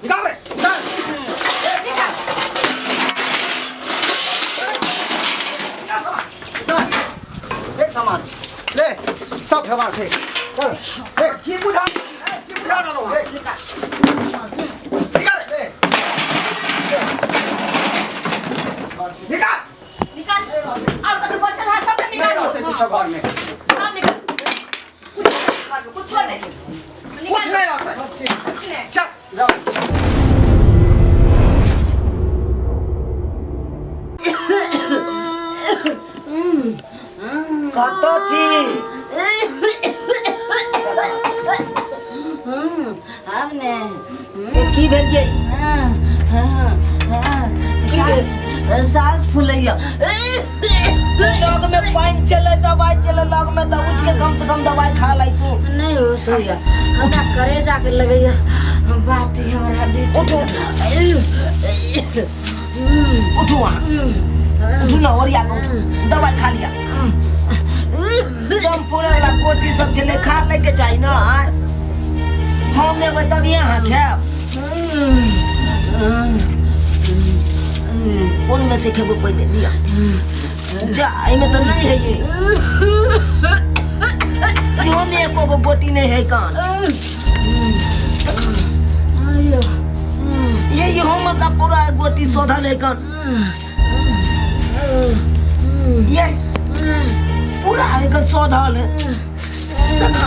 निकाल रे निकाल। निकाल। निकाल सामान, निकाल। एक सामान ले सब व्यवहार से चल ए की बुझा ए, की बुझा डालो ए, निकाल निकाल रे निकाल। निकाल और कथी बचल है सबके नहीं निकाल। रहते कुछ घर में। सब निकाल, कुछ नहीं घर में, कुछो नहीं। कुछ निकाल। नहीं रहता। कुछ नहीं। चल जाओ। कतऽ छी? आब ने। ए, की भेल ये? सास सास फूलैया। लग में पानि चले, दवाई चले लग में, तऽ उठ के कम से कम दवाई खा लै तू। नहीं हो सोया, हमरा करेजा के लगैया बात ही हमरा उठ उठ उठू, वहाँ उठू ना, ओरिया के उठू, दवाई खा लिया। दम फूले वाला गोटी सब छलै, खा लै के चाही ना। आय हम एबै तभिए अहाँ खायब। कोन में से खेबै पहिले लिअ। जा, एहिमे तऽ नहि है ये, इहो मे एको गो गोटी नहि है कान। ये इहो में का पूरा गोटी शोधल है कान, ये पूरा एकर शोधल है। देखा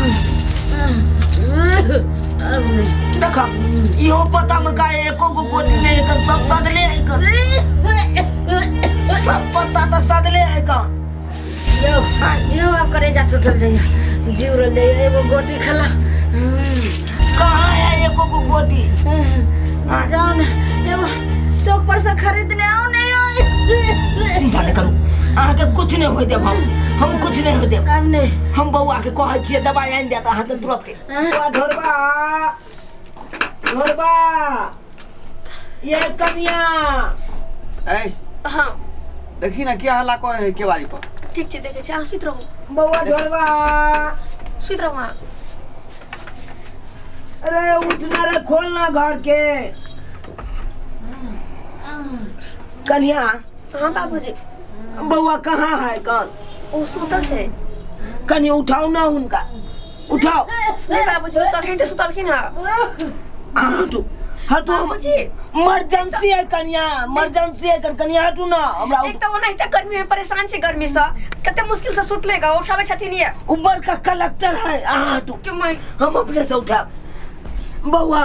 देखा, इहो पता में का एको गो गोटी नहीं है, सब सदले है एकर, सब पत्ता तो सदले है का। यो यो, आब करेजा टूटल जाइया, जीव रल जाइया, एगो गोटी खेला। कहाँ है एको गो गोटी? जाओ ने, एगो चौक पर से खरीदने आओ। नहीं हो। चिंता नहीं करू, अहाँके कुछ नहीं होय देब हम हम कुछ नहीं होय देब। आब नहीं। हम बौआ के कहै छियै, दवाई आनि देत अहाँके तुरते। बौआ ढोरबा, ढोरबा, ये कनिया। ए। हाँ। देखी ना, क्या हल्ला करे है केवाड़ी पर? ठीक छै, देखै छी, अहाँ सुति रहू। बौआ ढोरबा। सुति रहू अहाँ। अरे उठना रे, खोलना घर के। कन्या। हाँ बाबूजी। बौआ कहाँ है कौन? ओ सुतल छै। कनि उठाओ ना हुनका, उठाओ। नहि बाबूजी, ओ तखन तऽ सुतलखिन हँ। अहाँ हटू, हटू हम। बाबूजी। इमरजेंसी है कन्या, इमरजेंसी है कन्या, हटू ना हमरा। एक तऽ ओनाहिते गर्मी में परेशान छै, गर्मी से कते मुश्किल से सुतले गा, उठाबै छथिन ये। ऊपर का कलेक्टर है, अहाँ हटू। क्यों मैं हम अपने से उठाब। बौआ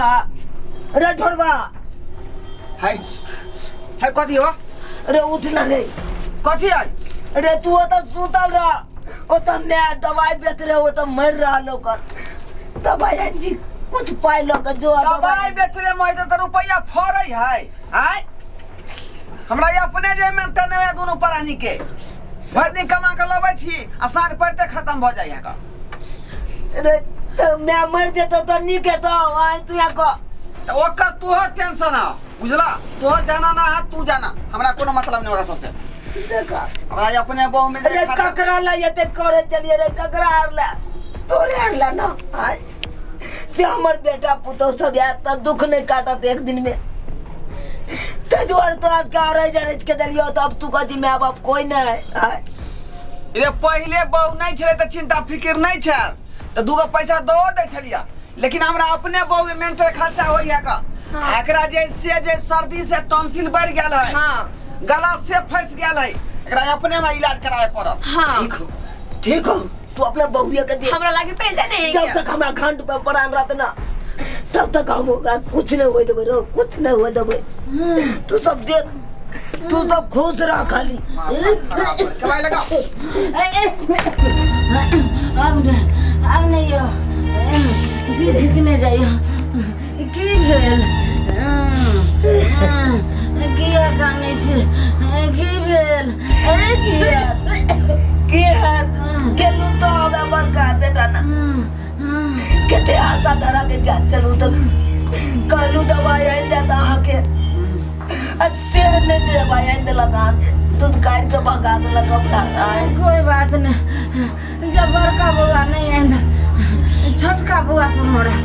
रे ढोरबा। है है, कथी हो? रे उठ ना रे। कथी है? रे तू ओतऽ सुतल रह, ओतऽ मैं दवाई बेच रहे, ओतऽ मरि रहल ओकर दवाई आनि जी, कुछ पाइ लऽ के जो आ। दवाई बेचले में तऽ रुपया फड़ै है। आय हमरा ई अपने जे मेंटेन है, दुनू प्राणी के भरि दिन कमा के लबै छी आ साँझ पड़ते खत्म भऽ जाइ है का। रे तऽ मैं मरि जेतौ तऽ नीक हेतौ। आइ तू यहाँ कह। तऽ ओकर तोहर टेंशन है, बुझला? तोहर जाना ना है, तू जाना, हमरा कोनो मतलब नहीं ओकरा सबसे। देखा। हमरा ई अपने बहु मिल रे जाए। ककरा ला एते करे चलिए रे? ककरा आर ला? तोरे आर ला ना। आय से हमर बेटा पुतोह सब आयत तऽ दुख नहीं काटत एक दिन में, ताहि दुआरे तोरा सबके अरैज अरैज के देलियौ। तऽ अब तू कह माय बाप कोई नहीं है। आय रे पहिले बहु नहीं छलै तऽ चिंता फिकिर नहीं छल, तऽ दूगो पैसा दो दै छलियै, लेकिन हमरा अपने बहु में मेंटल खर्चा होइ है का। एकरा जे से जे सर्दी से टॉन्सिल बढ़ गेल है, गला से फंस गेल है, एकरा अपने हमरा इलाज कराए पड़त। ठीक हो, ठीक हो, तू अपना बहुए के दे। हमरा लागे पैसा नहीं है जब क्या? तक हमरा घंट पे प्राण रहत ना, तब तक हम ओकरा कुछ नहीं होए देबै रो, कुछ नहीं होए देबै। तू सब देख, तू सब खुश रह खाली। दवाई लगाओ। अब ने, अब नहीं यो जी झिकने जाइयो। की भेल? किया कानै छी? की भेल? की हैत, गेलू तो हमे बड़का बेटा ना कते आशा धरा के जा चलू, तऽ कहलू दवाई आनि देत अहाँके, आ से नहि दवाई आनि देलक अहाँके, दूध काटि के भगा देलक अपना आय। कोई बात नहीं, जब बड़का बउआ नहीं आयल, छोटका बउआ पर हमरा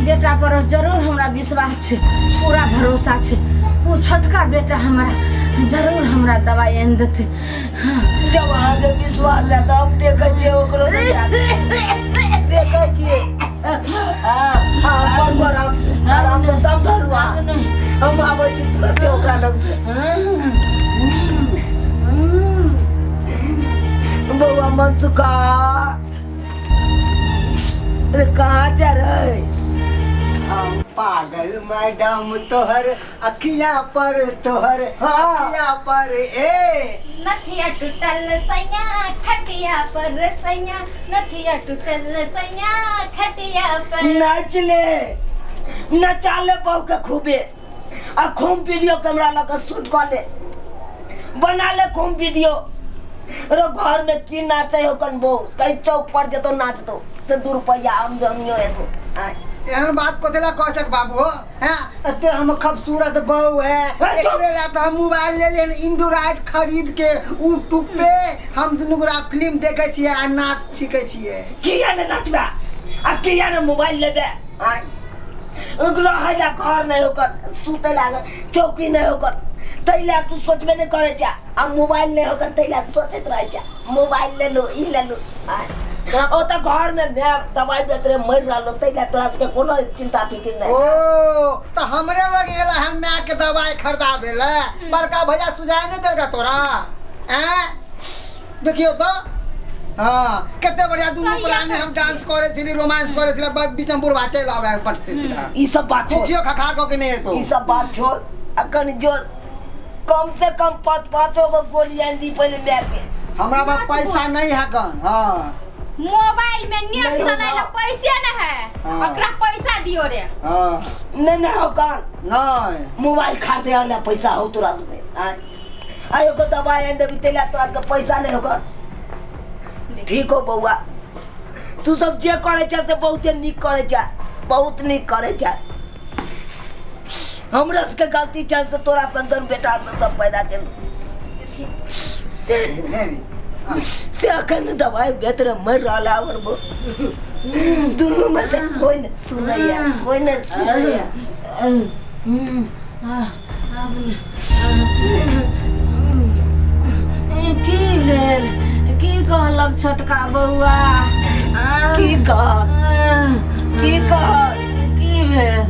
बेटा पर जरूर हमरा विश्वास छै, पूरा भरोसा छै। ओ छोटका बेटा हमरा जरूर हमरा दवाइ आनि देतै। जब अहाँके विश्वास है तऽ हम देखै छियै ओकरो देखै छियै। हाँ, पढ़ू आराम से, आराम से दम धरू अहाँ। हम आबै छी तुरंते ओकरा लग से। बौआ मनसुखा, अरे कहाँ जा रहे? हम पागल मैडम तोहर अखिया पर, तोहर अखिया पर ए नथिया टूटल सैया खटिया पर, सैया नथिया टूटल सैया खटिया पर। नाच ले, नचा ले बहू के खूबे, आ खूब वीडियो कैमरा लऽ के शूट कऽ ले, बना ले खूब वीडियो। रो घर में की नाचे हो कन बहू, कहीं चौक पर जेतो नाचतो से 2 रुपया आमदनियो हेतो। आय। एहन बात कथी ला कह सक बाबू हो? हैं, एते हम खूबसूरत बहू है, हे, चुप। एकरे ला तो हम मोबाइल ले लेन, एंड्रॉइड खरीद के यूट्यूब पे हम दुनू गोरा फिल्म देखे छियै आ नाच सीखे छियै। किया ने नाचबे आ किया ने मोबाइल लेबे? आय, ओकरा है या घर नहीं होकर सुते लागल, चौकी नहीं होकर, तै ला तू सोचबे नहीं करे जा, आ मोबाइल नहीं होकर तै ला सोचैत रहे जा, मोबाइल ले लो, ई ले लो। आय, ओ तऽ घर में my दवाई बेच रहे मर रहलो, तै ला तोरा सबके कोनो चिंता फिक्र नहीं। ओ तो हमरे लग गेला हम my के दवाई खरीदाबे ला, बड़का भैया सुझाय नहीं देलका तोरा? हैं, देखियो तो, हाँ कते बढ़िया दुनू प्राणी हम डांस करे छली, रोमांस करे छली, बस बीच में बुढ़वा चलि आवे पट से सीधा। ई सब बात छोड़, खोखियो खखार कऽ के नहीं एतो। ई सब बात छोड़, अखन जो कम से कम पाँच पाँचो गो गोली आनि दी पहिले my के। हमरा पास पैसा नहीं है कन। हाँ, मोबाइल में नेट नहीं चलाय ला होगा। पैसे न है, हाँ। ओकरा पैसा दियो रे। हाँ। नहीं नहीं हो कन। नहीं। मोबाइल खरीदे वाला पैसा हो तोरा सबके। आय आय ओकर दवाई आनि देबी तै ला तोरा सबके पैसा नहीं होकर। ठीक हो बौआ, तू सब जे करे छै से बहुते नीक करे छै, बहुत नीक करे छै। हमरा सबके गलती छल से तोरा सन सन बेटा सब पैदा केलहुँ, से अखन दवाई बेतर मरि रहल है हमर बौ। दुनू में से कोई नहीं सुनैया, कोई नहीं सुनैया। की भेल? की कहलक छोटका बौआ? की कहत, की कहत? की भेल?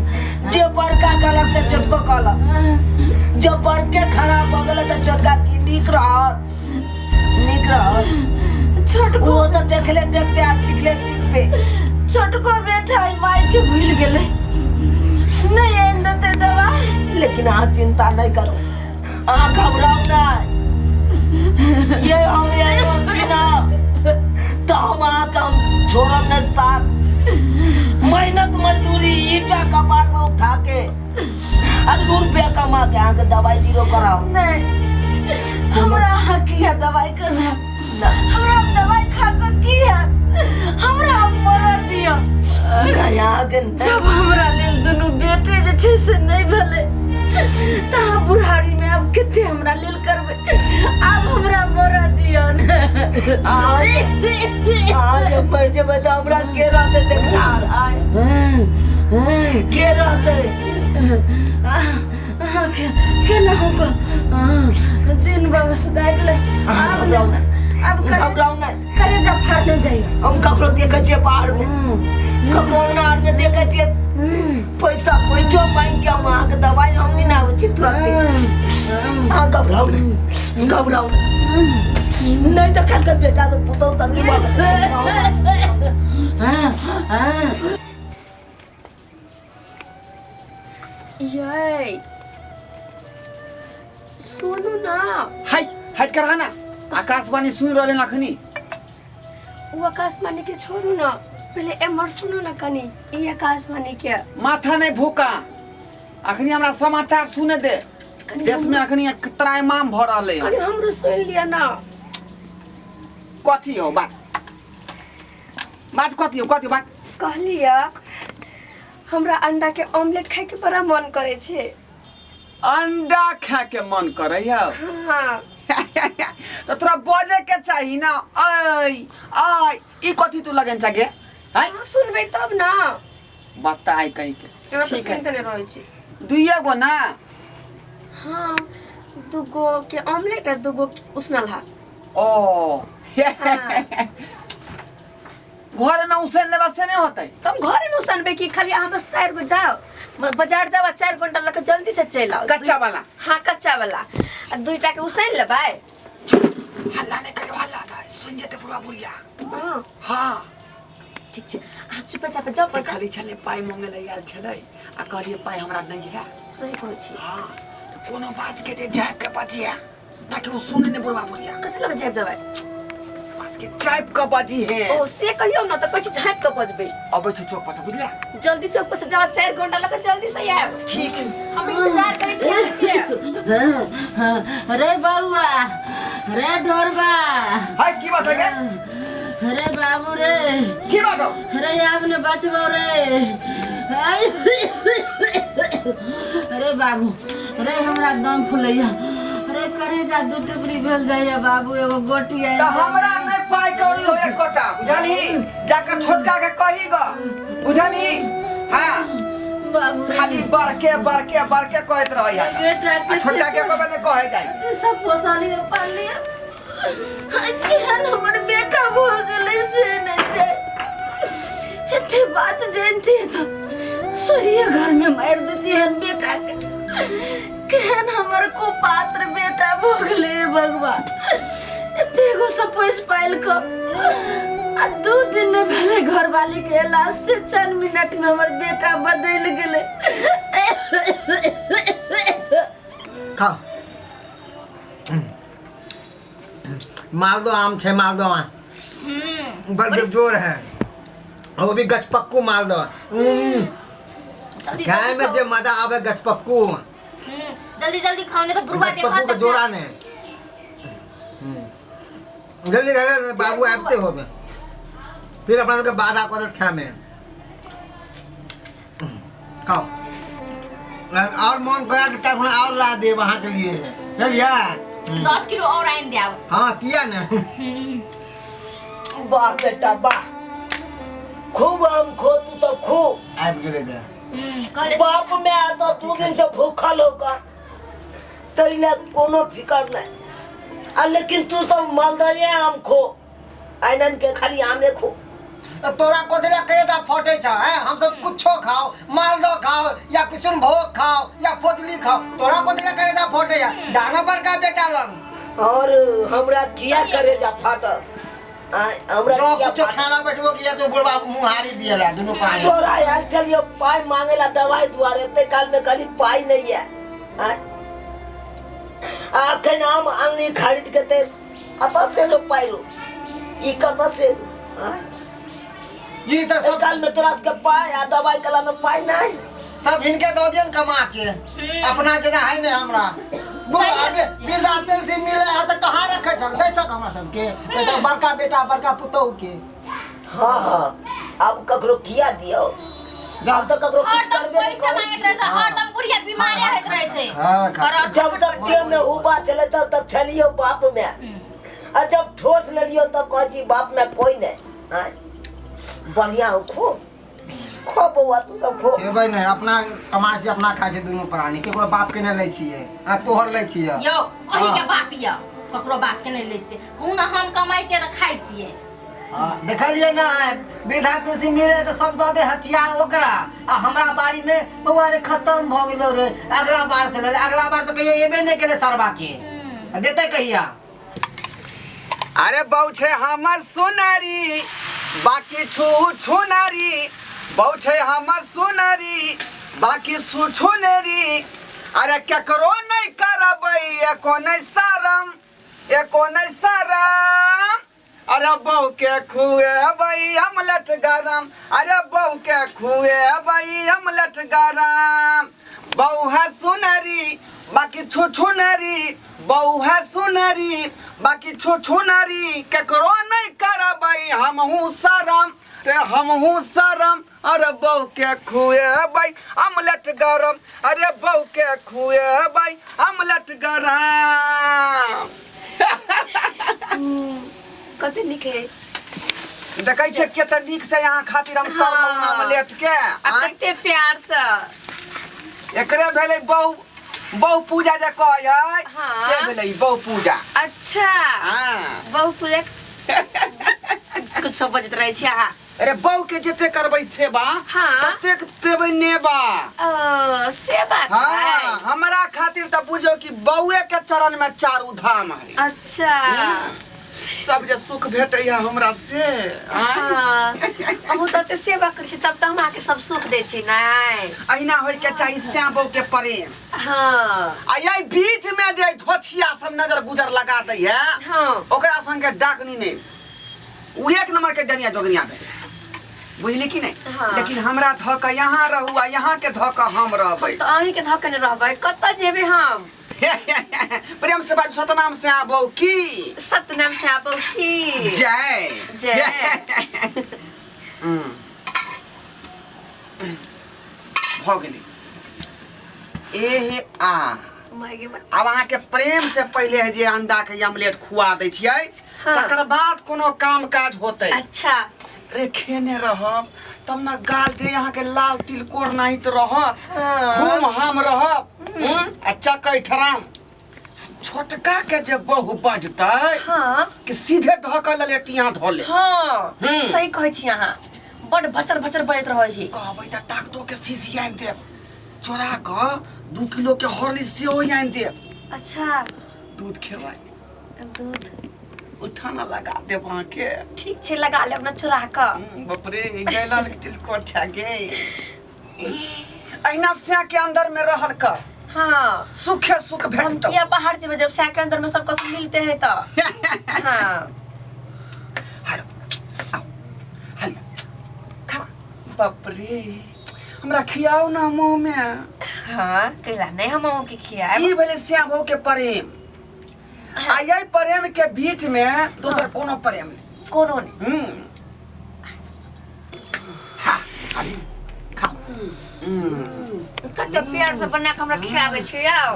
जे बड़का कहलक से छोटको कहलक, जे बड़के खराब भऽ गेलै तऽ छोटका की नीक रहत, नीक रहत? छोटको ओ तऽ देखले देखते आ सिखले सिखते। छोटको बेटा ई माय के भूल गेलै, नहीं आनि देतै दवाई। लेकिन अहाँ चिंता नहीं करू, अहाँ घबराउ नहीं, ये हम ये हम छी ना, तऽ हम अहाँके हम छोड़ब नहीं साथ। मेहनत मजदूरी ईटा कपार में उठा के आ 2 रुपया कमा के अहाँके दवाई जीरो कराओ। नहीं, हमरा अहाँ किया दवाई करबा? हमरा दवाई खा के की हैत? हमरा मरऽ दिअ। नहीं, अहाँके नहीं। जब हमरा लेल दुनू बेटे जे छै से नहि भेलै तऽ अहाँ बुढ़ारी में आब कते हमरा लेल करबै? आब हमरा मरऽ दिअ ने। अहाँ जब मरि जेबै तऽ हमरा के रहतै देखनार? आय, के रहतै? अहाँके केना हो कऽ दिन बस काटि ले। अहाँ आब घबराउ नहि, नहि, आब घबराउ नहि। करेजा फाड़ने जाइए। हम ककरो देखै छियै बाहर में, ककरो अंगना आर में देखै छियै, पैसा पैसो मांगि के हम अहाँके दवाई हम नहि आबै छी तुरन्ते। अहाँ घबराउ नहि, घबराउ नहि। नहि तऽ खान के बेटा से पुतहु तक की भऽ गेलै? यै सुनू ना। हाय, हट कर ना, आकाशवाणी सुन रहले अखनी। ओ आकाशवाणी के छोड़ू ना, पहले एमहर सुनू ना कनी ई आकाशवाणी के। माथा नहीं भूका, अखनी हमरा समाचार सुने दे। कनी देश में अखनी त्राईमाम भ रहले हन। कनी हमरो सुन लिया ना। कथी हो बात? बात कथी हो, कथी बात? कहलिया हमरा अंडा के ऑमलेट खाए के बड़ा मन करे छै। अंडा खाए के मन करे है? हाँ। तो तोरा बजे के चाही ना। ऐ ऐ ई कथी तू लगन चागे? हैं? अहाँ सुनबै तब ना। बताय कहीं के। एना तऽ ठीक है। सुनिते नहि रहै छी। दुइये गो ना? हाँ, दूगो के ऑमलेट आ दूगो के उसनल हा। ओ। हाँ। घर में उसन लेबा से नहीं होतै? तऽ हम घरे में उसनबै कि खाली अहाँ बस 4 गो जाओ बाजार जाओ आ 4 घंटा लऽ के जल्दी से चलि आउ। कच्चा वाला? हाँ, कच्चा वाला, आ दुईटा के उसैन लेबै। हल्ला नहीं करियो, हल्ला नहीं, सुन जेते बुढ़ा बुढ़िया। हाँ। हाँ। ठीक छै, अहाँ चुपे चापे जाओ बाजार। खाली छलै पाइ मांगे लए आयल छलै आ कहलियै पाइ हमरा नहीं है। सही कहै छी। हाँ, कोनो बात के जे झाँपि के बजिए ताकि ओ सुने नहीं बुढ़वा बुढ़िया। कथी लगे झाँपि देबै? बात के झाँपि के बजी है। ओ से कहियौ न तऽ कहै छी झाँपि के बजबै। अबै छौ चौक पर से, बुझलियै? जल्दी चौक पर से जाओ, 4 घंटा लगे जल्दी से आयब। ठीक। हम इंतजार करै छी अहाँके। रे बउआ, रे ढोरबा। हाय, की बात है गे? रे बाबू रे। की बात हो? रे आब ने बचबो रे। रे बाबू रे, हमरा दम फुलैया रे, करेजा दू टुकड़ी भेल जाइया बाबू, एगो गोटी तऽ हमरा नहि पाइ कौड़ी हो एकोटा, बुझलही? जाके छोटका के कही ग, बुझलही? हाँ। बाबू रे। खाली बड़के बड़के बड़के कहैत रहै है। बेटा आ छोटका के कहबे नहि कहै जाइ। सब पोसलिए पाललिए, केहन हमर बेटा भऽ गेलै से नहि जाय। एते बात जानती तो सोहिए घर में मार देती हन बेटा के। केहन हमर को पात्र बेटा भऽ गेलै भगवान। एते गो सब पैस पाइल क आ 2 दिन नहि भेलै घरवाली के एला से चंद मिनट में हमर बेटा बदलि गेलै। खा, मालदह आम छे, मालदह आम बड़ बेजोर है, वो भी गचपक्कू मालदह। जल्दी खाए में जे मजा आवे गचपक्कू। जल्दी जल्दी खाओ, नहीं तो बुढ़वा देखा गचपक्कू के जोड़ा ने। जल्दी घरे बाबू आबते हो फिर अपना के बाधा कर खाए में। खाओ और मन करा के तखन और ला देब अहाँ के लिए, चलिए। 10 किलो और आनि देब। हाँ, किया ने। वाह बेटा वाह, खूब आम खो तू सब खूब। आबि गेलै बे। कहले बाप में आता 2 दिन से भूखल होकर तैला कोनो फिकर नहीं आ, लेकिन तू सब मालदह आम खो, आइनन के खाली आमे खो। तो तोरा कोदरा करेजा फटे छ हैं? हम सब कुछो खाओ, मालदह खाओ या किशनभोग खाओ या फोजली खाओ, तोरा कोदरा करेजा फटे या जाना बड़का बेटा लंग। और हमरा किया करेजा फाटल? हमरा जो किया कुछो फाटल? खाना बैठबो किया तो बुढ़वा मुहारी दिएला दुनू पानी। तोरा यार चलियो पाई मांगेला दवाई दुआरे ते काल में खाली पाई नहीं है। आखिर आम आनली खरीद के ते कतऽ से लो पाई लो, ई कतऽ से? जी तो सब काल में तोरा सबके पाई आ दवाई कला में पाई नहीं, सब हिनके दऽ दियन कमा के, अपना जना है नहीं हमरा। वृद्धा पेंशन मिले है तो कहाँ रखे छक, दै छक हमरा सबके, तो बड़का बेटा बड़का पुतोह के। हाँ हाँ, अब ककरो किया दियो, अब तो ककरो कुछ हरदम करबे नहीं पैसा करै मांगैत छी। रहै छै, हरदम बुढ़िया बीमारे होइत रहै छै। हाँ, खा। और जब तक देह में उबा चले तब तक छलियो बाप में, आ जब ठोस लेलियो तब कहै छी बाप में कोई नहीं। हाँ? बढ़िया हो, खो खो बौआ तू सब खो। खेबै नहीं, अपना कमाइ छी अपना खाइ छी दुनू प्राणी, केकरो बाप के नहीं लै छियै, आ तोहर लै छियै। यौ अही के बाप यौ, ककरो बाप के नहीं लै छियै, कहू ना हम कमाइ छियै तऽ खाइ छियै। हाँ, देखलियै ना वृद्धा पेंशन मिले तो सब दऽ दे हथिया ओकरा, आ हमरा बाड़ी में बौआ रे खत्म भऽ गेलो रे, अगला बार से ले, अगला बार तो कहियो एबे नहीं केले सरवा के, देते कहिया। अरे बऊ छे हमर सुनरी बाकी छू छुनरी, बऊ छे हमर सुनरी बाकी सु छुनरी, अरे केकरो नहीं करबै एको नहीं शरम, एको नहीं शरम, अरे बहू के खुएबै अमलेट गरम, अरे बहू के खुएबै अमलेट गरम, बहू है सुनरी बाकी छू छुनरी, बहू है सुनरी बाकी छू छुनरी, केकरो नहीं करबै हमहूँ शरम रे हमहूँ शरम, अरे बहू के खुएबै अमलेट गरम, अरे बहू के खुएबै अमलेट गरम। कते नीक है। देखै छियै कते नीक से यहाँ खातिर हम तर हाँ। में लेट के आ आँय? कते प्यार से एकरे भेलै बहु बहु पूजा जे कहै है हाँ। से भेलै ई बहु पूजा अच्छा हाँ बहु पूजा कुछो बजैत रहै छी अहाँ अरे बहु के जते करबै सेवा हाँ। ततेक पेबै नेबा ओ से बात हाँ है हमरा खातिर तऽ बुझो कि बउए के चरण में चारू धाम है अच्छा सब जे सुख भेटै है हमरा से आँय? हाँ अहूँ तऽ ओते सेवा करै छी तब तऽ हम अहाँके सब सुख दै छी नहि अहिना होय के चाही श्याम बहू के प्रेम हाँ आ एहि बीच में जे धोछिया सब नजर गुजर लगा दै है हाँ ओकरा संगे डाकनी नहीं उ एक नंबर के डनिया जोगनिया भेलै बुझली कि नहीं हाँ। लेकिन हमरा धऽ के यहाँ रहू आ यहाँ के धऽ के हम रहबै तऽ अहीँके धऽ के ने रहबै कतऽ जेबै हम प्रेम से बाजू सतनाम से आबो की सतनाम से आबो की जय जय। हम्म। भऽ गेलै ए हे आ माय गे माय। आब अहाँके प्रेम से पहिले जे अंडा के ऑमलेट खुआ दै छियै हाँ। तकर बाद कोनो काम काज होतै अच्छा रे खेने रहब तब न गाल जे अहाँके लाल तिलकोर नाहित रहत हाँ। हुम हम रहब हम्म, आ चकै ठराम छोटका के जे बहु बजतै हाँ कि सीधे धऽ के ललेटियां धऽ ले हाँ हम्म। सही कहै छी अहाँ बड भचर भचर बजैत रहै छी कहबै तऽ ताकतो के शीशी आनि देब चोरा कऽ 2 किलो के हॉर्लिक्स सेहो आनि देब। अच्छा। दूध खेबै? दूध। उठाना लगा देब अहाँके। ठीक छै, लगा लेब ने चोरा कऽ। बाप रे, गैला तिलकोर छा गे। अहिना स्या के अंदर में रहल कर। हाँ। सुखे सुख हम भेटतौ। किया बाहर जेबै जब सै के अंदर में सब कुछ मिलते है तो? हाँ। हेलो, आओ, हेलो, खाओ। बाप रे, हमरा खियाओ ना मुँह में। हाँ, कैला नहीं हम अहूँ के खियाएब? ई भेलै श्याम के प्रेम आ यही प्रेम के बीच में दोसर कोनो प्रेम नहीं। कोनो नहीं। हाँ, अभी खाओ। कते प्यार से बना के हमरा खियाबै छै। आओ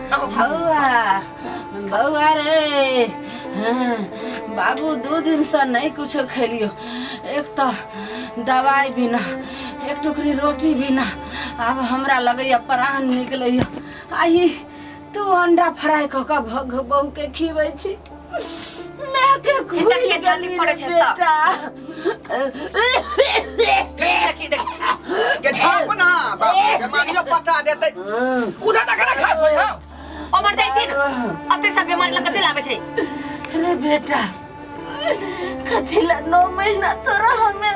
अहूँ खाउ। बौआ, बौआ रे। हाँ, बाबू, 2 दिनसँ नहि कुछो खेलियो। एक तऽ दवाइ बिना, एक टुकड़ी रोटी बिना आब हमरा लगैया प्राण निकलैया। आ ई तू अंडा फ्राई कऽ कऽ बहू के खिबै छी। मायके हिनका किया छाती गेली फोड़ै रे छै तऽ? बेटा। देखी, देखी। के झाप ना बाप रे, बीमारियों पटा देतै। उधर तक ना खा सोई हो। ओ मर जाइथिन, अते सब बीमारी लऽ कऽ चलि आबै छै। रे बेटा, कथी ला 9 महीना तोरा हमे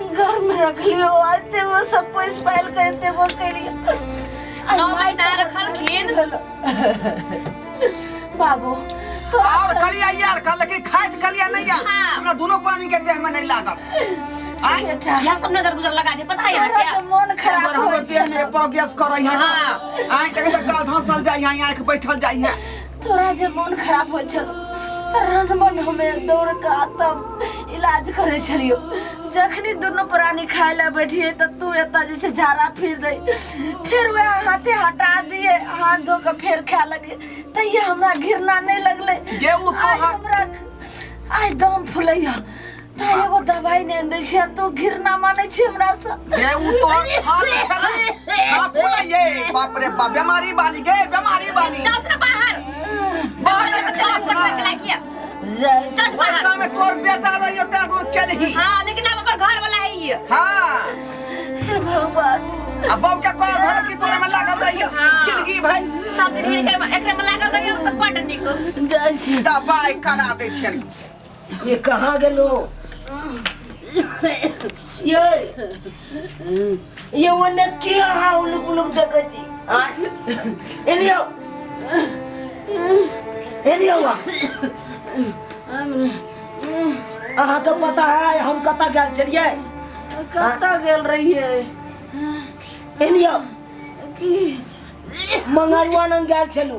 घर में रखलियो, एते गो सब पैस पाइल के एते गो केलियो। 9 महीना रखलखिन। बाबू तो और कलिया यार खा, लेकिन खाइत कलिया नहीं यार। हाँ। हमरा दोनों पानी के देह में नहीं लागत आय। बेटा, यहाँ सब नजर गुजर लगा दे, पता है यहाँ तोरा क्या तो मन खराब हमरो होइ देह में छलो। प्रोग्रेस करै है। हाँ। आय देख त गाल धंसल जाइ है, आंख बैठल जाइ है। तोरा जे मन खराब होइ छलो तऽ रनबन हमे दौड़ के आ तब इलाज करै छलियो। जखनी दुनू प्राणी खाय ला बैठिए तऽ तू एतऽ जे छै झाड़ा फिर दे, फेर वएह हाथे हटा दिए, हाथ धो के फेर खाय लगे। तैया हमरा घृणा नहीं लगलै। गे उ आइ तोहर हमरा आइ दम फुलैया तऽ एगो दवाई नहि आनि दै छियै, तू घृणा मानै छी हमरा से। गे उ तोहर थाल छलै। हाँ, फुलैये। बाप रे बाप, बीमारी वाली गे, बीमारी वाली। जाओ ना बाहर। बाहर जाके खास पटना ना। के लायक है। जाइ छी। चल बाहर। पैसा में तोर बेटा रहियो तें दूर केलही। हाँ, लेकिन अब अपन घर वाला है ये। हाँ। हे भगवान। आ बहू के कह धर की तोरे में लागल रहियो हाँ। जिंदगी भर। सब दिन एकरे एकरे में लागल रहियो तऽ बड नीक। जाइ छी। दवाई करा दै छियनि। ये कहाँ गेलो ये? ये ओने की अहाँ उलुक उलुक देखै छी आँय? एनी आउ, एनी आउ अहाँ। अहाँके पता है हम कतऽ गेल छलियै? कतऽ गेल रहियै? एनी आउ। की? मंगरुआ नंग गेल छलू।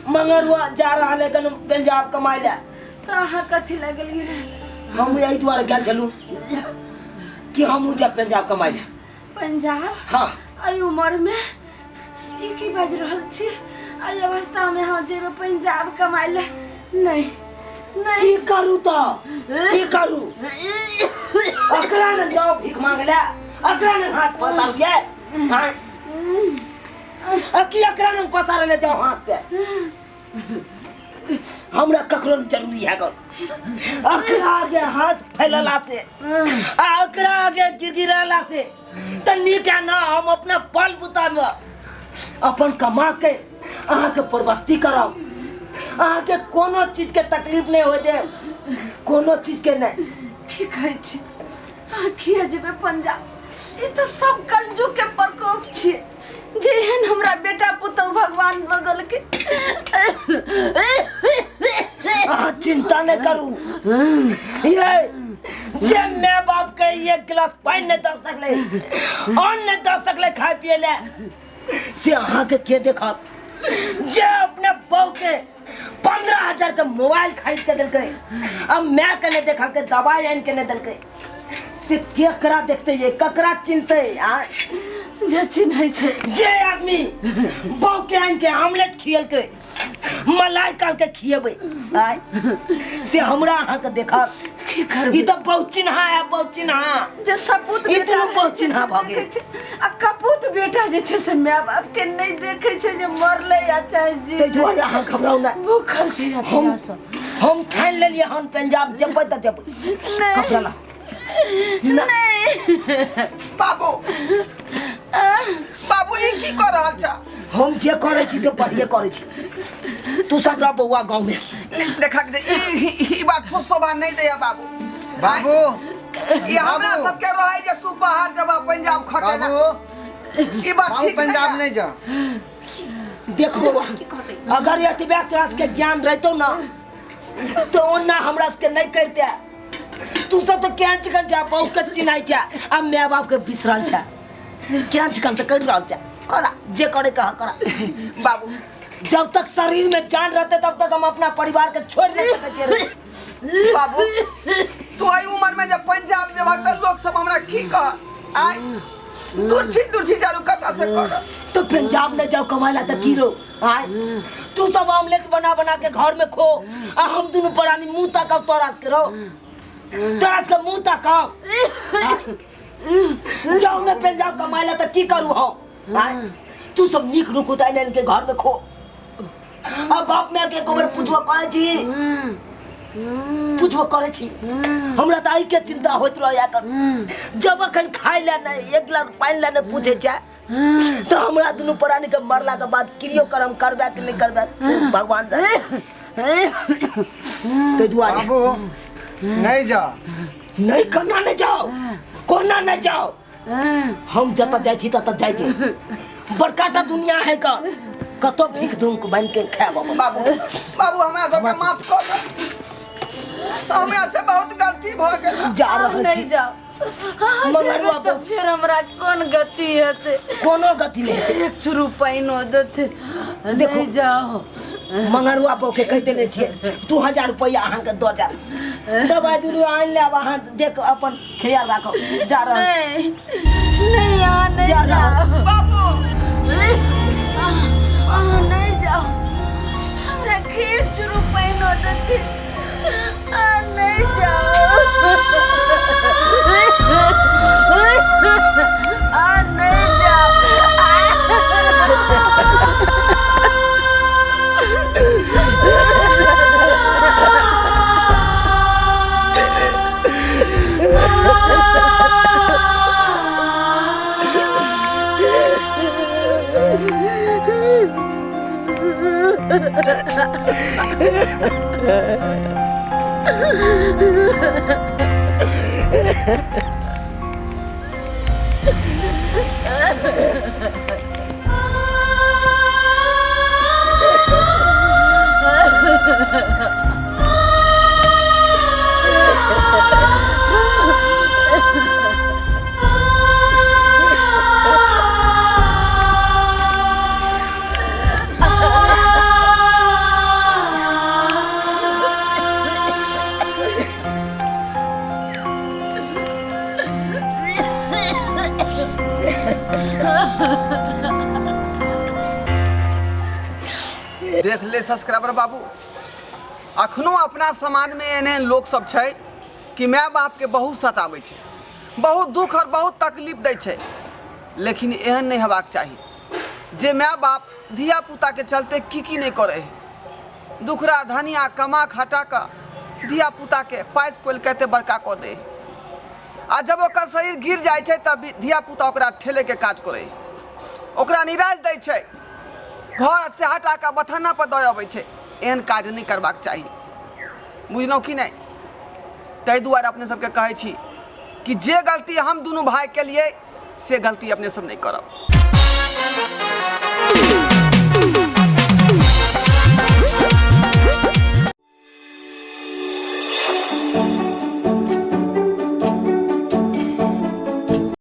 मंगरुआ जा रहल है कन पंजाब कमाइ लए। तऽ अहाँ कथी लए गेलियै रहए? हम एहि दुआरे गेल छलू कि हमहूँ जायब पंजाब कमाइ लए। पंजाब? हाँ। एहि उमरमे ई की बाजि रहल छी? एहि अवस्थामे अहाँ जेबै पंजाब कमाइ लए? नहि। की करू तऽ की करू अकरा ने जाओ भीख मांगे ले अकरा ने हाथ पसारिए हाँ की अकरा ने पसारे ले जाओ हाथ पे हमरा ककरो नहीं जरूरी है गो अकरा आगे हाथ फैलला से आ अकरा आगे गिरगिराला से त नीक है ना हम अपना बल बुता में अपन कमा के अहाँके परवस्ती करब अहाँके कोनो चीज के तकलीफ नहीं हो दे कोनो चीज के नहीं की कहै छी अहाँ किया जेबै पंजाब ई तऽ सब कलयुग के प्रकोप छियै जेहन हमरा बेटा पुतहु भगवान बदल के अहाँ चिंता नहीं करू ये जे माय बाप के एक गिलास पानि नहीं दऽ सकले अन्न नहीं दऽ सकले खाय पिए ले से अहाँके के देखत जे अपने बहू के 15,000 के मोबाइल खरीद के देलकै आ माय के नहीं देखल के दवाई आनि के नहीं देलकै से केकरा देखते ये ककरा चिन्हते आ जे चिन्है छै जे आदमी बहू के आनि के आमलेट खियलकै मलाई काल के खिएबै आय से हमरा अहाँके देखत की करबै ई तऽ बहुत चिन्हा है बहुत चिन्हा जे सपूत ई बेटा दुनू रहै बहुत छै चिन्हा से भऽ गेल। देखै छै आ कपूत बेटा जे छै से माय बाप के नहि देखै छै जे मरलै या चाहे ताहि जीलै दुआरे अहाँ घबराउ नहि भूखल छै या हम प्यासल हम ठानि लेलियै हन पंजाब जेबै तऽ जेबै कपड़ा ला नहि बाबू बाबू ई की कर रहल छ हम जे करै छी से बढ़िए करै छी तू सब रह बौआ गाँव में देखा के ई ई बात ठोस शोभा नहीं दैया बाबू बाबू ई हमरा बाबू। सबके रहै जे तू बाहर जब पंजाब खटे ला बाबू ई बात बाबू ठीक पंजाब नहीं नहीं जा देख बौआ अगर एतबे तोरा सबके ज्ञान रहितौ ना तो ओना हमरा सबके नहीं करते तू सब तो केहन चिकन छै बहुत के चिन्है छै आ माय बाप के बिसरल छै केहन चिकन तऽ करि रहल छै करा जे करे कह करा बाबू जब तक शरीर में जान रहते तब तक हम अपना परिवार के छोड़ नहीं सकै छियै रे। बाबू तू एहि उम्र में जब पंजाब जेबह तऽ लोक सब हमरा की कह आय दूर छी चारू कतऽ से कर तो पंजाब नहीं जाओ कमाए ला तो की रो आय तू सब ऑमलेट बना बना के घर में खो आ हम दोनों प्राणी मुंह ताकब तोरा के रो तोरा के मुंह ताकब आय? जाओ ने पंजाब कमाए ला तो की करू हम आय तू सब नीक रुकू तो इनके घर में खो आ बाप माय के एको बेर पूछबो करै छी पूछबो करै छी हमरा तऽ एहि के चिंता होइत रहैया कर जब अखन खाय लए नहि एक गिलास पानि लए नहि पूछै छै तऽ हमरा दुनू प्राणी के मरला के बाद क्रियो कर्म करबै कि नहि करबै से भगवान जाने ताहि दुआरे बाबू नहीं जा नहि कोना नहि जाओ कोना नहि जाओ हम जतऽ जाइ छी ततऽ जाइ के बड़का टा दुनिया है का कतौ भीख धुमक बन के खायब हम। बाबू बाबू हमरा सबके माफ कऽ दे हमरा से बहुत गलती भऽ गेल जा रहल नहीं छी जाओ हाँ, मगर जेबै बाबू- तऽ फेर हमरा कोन गति हेतै कोनो गति नहि हेतै। एक चुरू पानिओ देतै देखो। नहीं जाओ मंगरुआ बहू के कहि देने छियै 2000 रुपैआ अहाँके दऽ जायत दबाइ दुनू आनि लेब अहाँ देख अपन ख्याल राखब जा रहल छी। नहीं नहीं यहाँ नहीं जा रहा जाओ बाबू अहाँ नहीं जाओ हमरा खीर चुरू पानिओ देतै अहाँ नहीं जाओ अहाँ नहीं जाओ देख ले सब्सक्राइबर बाबू अखनो अपना समाजमे एहन एहन लोकसभ छै कि माय बापके बहुत सताबै छै, बहुत दुख आओर बहुत तकलीफ दै छै। लेकिन एहन नहि हेबाक चाही जे माय बाप धिया पुताके चलते की की नहि करै है। दुखरा धनिया कमा खटा कऽ धिया पुताके पासि पोलि कऽ एते बड़का कऽ दै है, आ जब ओकर शरीर गिर जाइ छै तब धिया पुता ओकरा ठेलैके काज करै है, ओकरा निराश दै छै, घर से हटा कऽ बथाना पर दऽ अबै छै। एहन काज नहि करबाक चाही, बुझलहुँ कि नहि? ताहि दुआरे अपने सबके कहै छी कि जे गलती हम दुनू भाय केलियै से गलती अपने सब नहि करब।